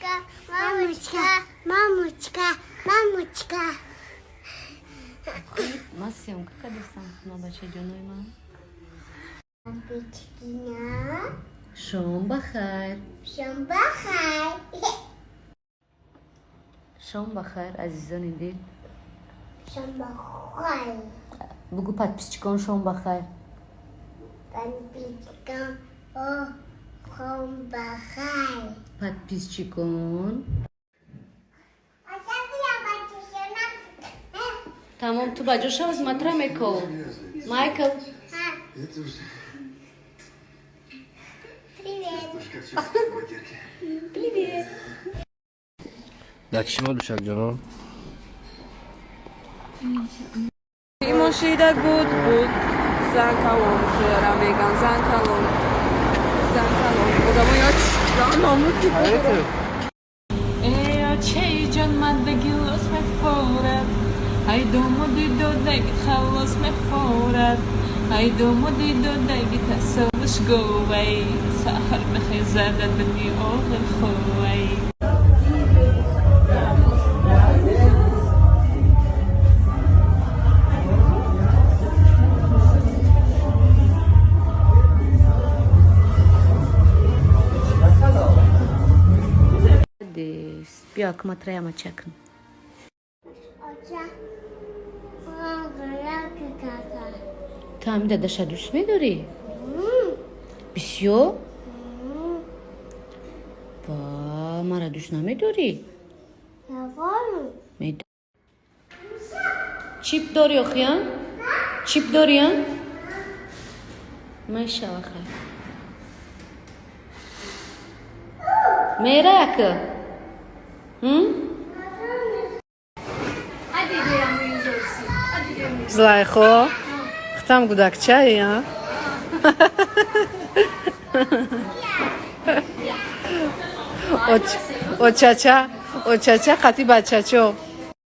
Мамочка, мамочка, мамочка, мамочка. Ман съёмка кардистам, хона, бачаҷонои ман. Печкина. Шом ба хайр. Шом бахайр. Шом ба хайр, азизони дил. Шом бахайр. Бугӯ подписчикон, шом ба хайр. Подписчикам, о, шом бахайр. Подписчикон. Тамом, ту ба ҷо шав, матра меков, Майкл. Привет. Привет. Дар шумо душакҷонон. Мошидак буд, буд, зан калон, тура меган зан калон, зан калон. Одамо ё номуд. Эй, очей ҷон, мада гилос мефорад, ай домоди додагит халос мефорад, ай домоди додагит асовиш говай, саҳар мехезада дни оғир ховай. Биё, акматраяма чакн. Оча. Кака. Ту ҳамин дадаша дӯст медорӣ бисёр? Ва мара дӯст намедорӣ? Чип дорӣ охи, а? Чип дорӣ, а? Мешава, хай мера як. Злайхо, хтам гудакчаи, а? Очача, очача қати бачачо.